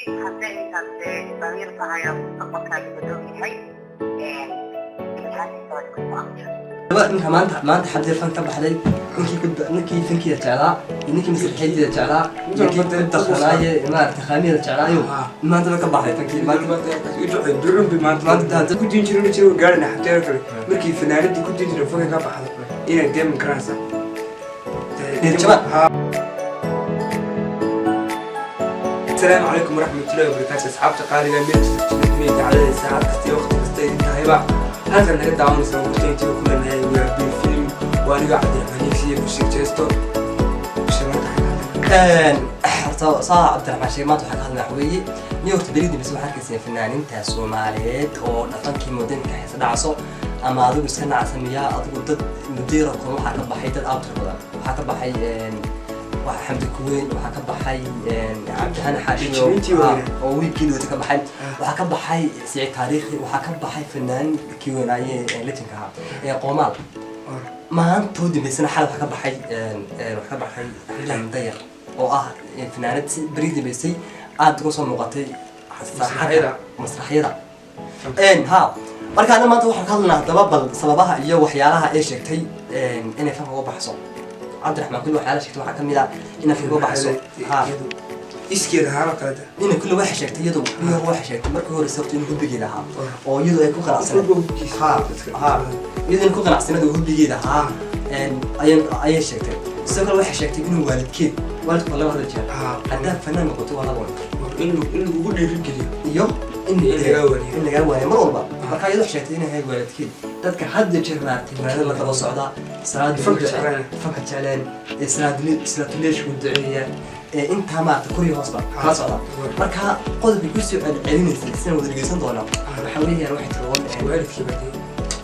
Haddii intaas damiir tahay oo mustaqbalkaaga madow yahay, ilhaantiisa waa isku go-anta. Ninka maanta Xamdi fan ka baxday, ninkii ku ninkii fankiida jeclaa iyo ninkii masraxiyadiida jeclaa iyo kii ku dakranaaye, maaragtay, khaamiyada jeclaayo, maanta ka baxday fankii maanta. Maanta ku diin jirin jiro gaarina xabteero kale markii fanaanadii ku diin jiray fanka ka baxdo inay dee ma garanaysaa. Niyad jabaan. Asalaamu calaykum waraxmatullahi wabarakaatu, asxaabta qaaliga meel kasta joogta, dacdada saacad kasta iyo waqti kasta idin tahayba, halkan naga daawanaysa waqtiintii ku leenahay waa Bil Film. Waa aniga Cabdiraxmaan Higsi iyo Bashiir Jeesto. Bashir, maanta waxaan ka hadlaynaa Horta saa Cabdiraxmaan sheegay, maanta waxaan ka hadlaynaa waxa weeye nin horta berigii dambe waxaa arkaysa fanaaniinta Soomaaliyeed oo dhaqankii moodinka heesa dhacso ama adigu iska nacasa miyaa adigu dad mudeero kale. Waxaa ka baxay dad aad u tiro badan. Waxaa ka baxay waxa Xamdi Kuweyn, waxaa ka baxay Cabdihani Xaashi Jimiintii weynaa. Oo wiilkii dhawata ka baxay. Waxaa ka baxay Siciid Taariikhi, waxaa ka baxay fanaankii weynaaye ee legendka ahaa ee Qoomaal. Maantoo dambeysana xal waxaa ka baxay waxaa ka baxay Xamdayar oo ah fanaanad si beri dambeysay aada uga soo muuqatay Masraxyada. Masraxyada ha. Marka ana maanta waxaan ka hadlaynaa haddaba bal sababaha iyo waxyaalaha ay sheegtay inay fanka uga baxso. Cabdiraxmaan, kulli waxyaalaha sheegtay waxaa kamid ah inay fanka uga baxso ha. Iskeed ahaan oo kale. Inay kulli waxay sheegtay iyadu waxay sheegtay markii hore sababta inuu hubbigeeda ahaa oo iyadu ay ku qanacsaneed ha, iyadu ku qanacsaneed oo hubbigeeda ahaa ayay sheegtay. Sidoo kale waxay sheegtay inuu waalidkeed, waalidku waa laba hadal jeer, haddaad fanaan noqoto waa laba. In lagugu dhiirigeliyo iyo in in lagaa waaniyo. In lagaa waaniyo mar walba. Marka iyadu waxay sheegtay inay ahayd waalidkeed dadka had iyo jeer, maaragtay, waalida la daba socda salaada fanka jecleen. Fanka jecleen ee salaatuleeshku duceeya ee intaa, maaragtay, kor iyo hoosba kala socda. Marka qodobkay kusoo celcelinaysay sidaan wada dhegeysan doonaa waxa weeyaan waxay tiri waalidkii baa dee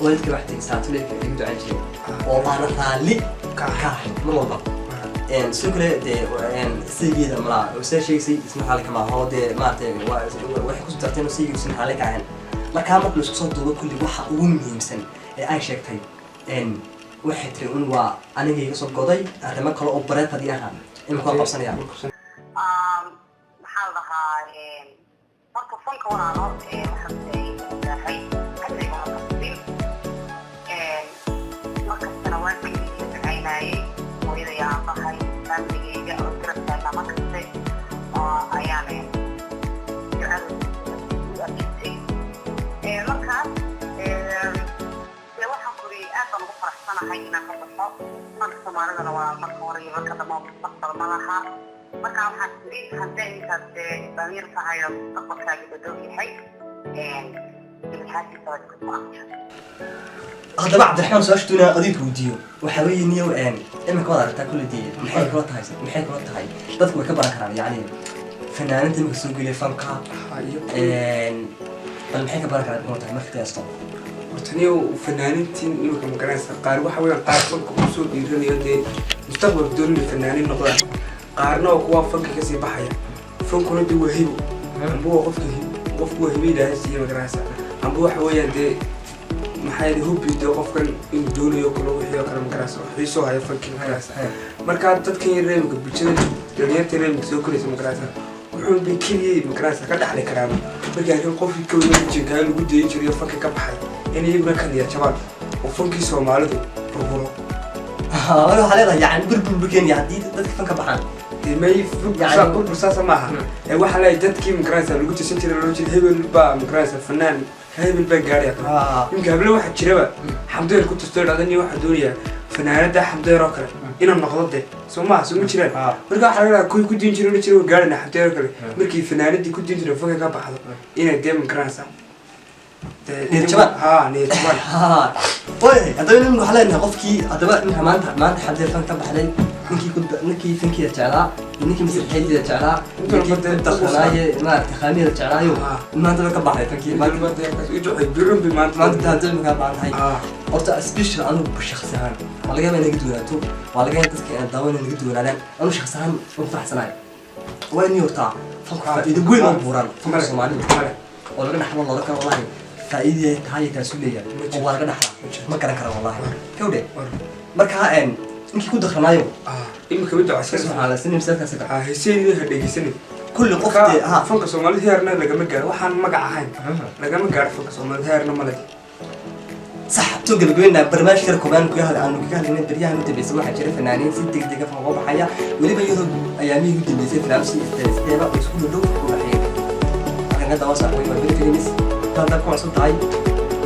waalidkii waxay tiri salaatuleeshka igu ducayn jiray oo aana raalli ka ahayn mar walba. Sidoo kale dee saygeeda malaa sida sheegaysay isna raalli kama aho dee, maaragtay, waxay ku dartay inuu saygeedu isna raalli ka ahayn. Markaa marka la isku soo duubo kulli waxa ugu muhiimsan ee ay sheegtay waxay tiri un waa aniga iga soo goday arrimo kale oo bareefadii ahaa imika waa qabsanaya. Maxaa la dhahaa, horta fanka walaalo waxaan ilaahay hadda iguma qasbin. Markastana waan keliya ducaynayay hooyaday, aabahay, faamiligayga oo garab taagnaa markaste oo ayaan ducada u arkisay. Markaas dee waxaan kuri aad baan ugu faraxsanahay inaan ka baxo fanka Soomaalidana. Waa marka hore iyo marka dambe mustaqbal ma laha. Marka waxaan tiri haddii intaas dee damiir tahay oo mustaqbalkaaga madow yahay, ilhaantiisa waa isku go-anta. Haddaba Cabdiraxmaan, su-aasha doonaa adiga weydiiyo waxaa weeye niyow iminka waad aragtaa kulli dee, maxay kula tahay dadku way ka baran karaan, yacni fanaaninta iminka soo geliya fanka, bal maxay ka baran karaan kula tahay marka qiyaasto? Horta niyow, fanaanintiin imika ma garanaysa, qaar waxa weeyaan qaar fanka kusoo dhiiranayo dee mustaqbalka doonaya fanaanin noqdaan, qaarna waa kuwa fanka kasii baxaya. Fankuna dee waa hibo, amba waa qofka qofku waa hibo Ilaahay siiye, ma garanaysa, amba waxa weeyaan dee maxaa yeelay hubbi dee qofkan inuu doonayo kale wixii oo kale, ma garanaysa, xiisoo haya fankii, ma garanaysa. Marka dadkan yar imika, bulshada dhalinyarta yar imika soo koraysa, ma garanaysa, wuxuun bay keliyay, ma garanaysa, ka dhaxli karaan markii arrin qofkii ka weyna jinkaa lagu dayin jiray fanka ka baxay in iyaguna ka niyad jabaan oo fankii Soomaalidu burburo. Marka waxaa leedahay yani burbur buu keenaya haddii dadka fanka baxaan. Dee may burbur saasa maaha ee waxaa leeyahay dadkii, ma garanaysa, lagu tirsan jiray, loo jiray hebel baa, ma garanaysa, fanaan hebel baa gaaraya. Imika hable waxaa jiraba Xamdeer ku tusto dhahda nin waxaa doonayaa fanaanada Xamdeer oo kale inuu noqdo de. Soo maha? Soo ma jiraan? Marka waxaa laga yaabaa kuwii ku diin jiray jiray gaarina Xamdeer oo kale markii fanaanadii ku diin jiray fanka ka baxdo inay dee, ma garanaysa, niyad jabaan. Ha, niyad jabaan. Way haddaba nin waxaa leenahay qofkii haddaba ninka maanta Xamdeer fan ka baxday, ninkii ku ninkii fankiida jeclaa iyo ninkii masraxiyadiida jeclaa, ninkii ku dakranaaye, maaragtay, khaamiyada jeclaayo, maanta ka baxday fankii maanta. Maanta Maanta hadda imika baan tahay horta special. Anigu shakhsi ahaan waa laga yaabaa inaga duwanaato, waa laga yaabaa dadka aan daawan inaga duwanaadaan. Anigu shakhsi ahaan waan faraxsanahay. Waa in horta fanku faa'iido weyn oo buuran fanka Soomaalida oo laga dhaxlo loola karo. Wallahi faa'iidada tahay taasu leeyahay oo waa laga dhaxlaa, ma garan kara wallahi kawdhe. Marka ninkii ku dakranaayo imika mid subxaanallah sinin misalkaasi ka heeseen ha dhegeysanin. Kulli qof dee ha. Fanka Soomaalida heerna lagama gaaro, waxaan magac ahayn lagama gaaro. Fanka Soomaalida heerna male. Sax, soo gabagabeynaa barnaamij yar kooban kaga hadal aanu kaga hadlaynay baryahan u dambeysay. Waxaa jira fanaaniin si degdeg ah uga baxaya, weliba iyadoo ayaamihii u dambeysay fanaaniin si isteeba oo isku dhow u baxaya. Halkan ka daba saaxibay waa Beri Films. Haddaad ku cusub tahay,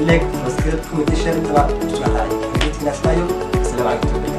like, subscribe, comment, share intaba isku raacay. Xageedkina sidayo. Asalaamu calaykum.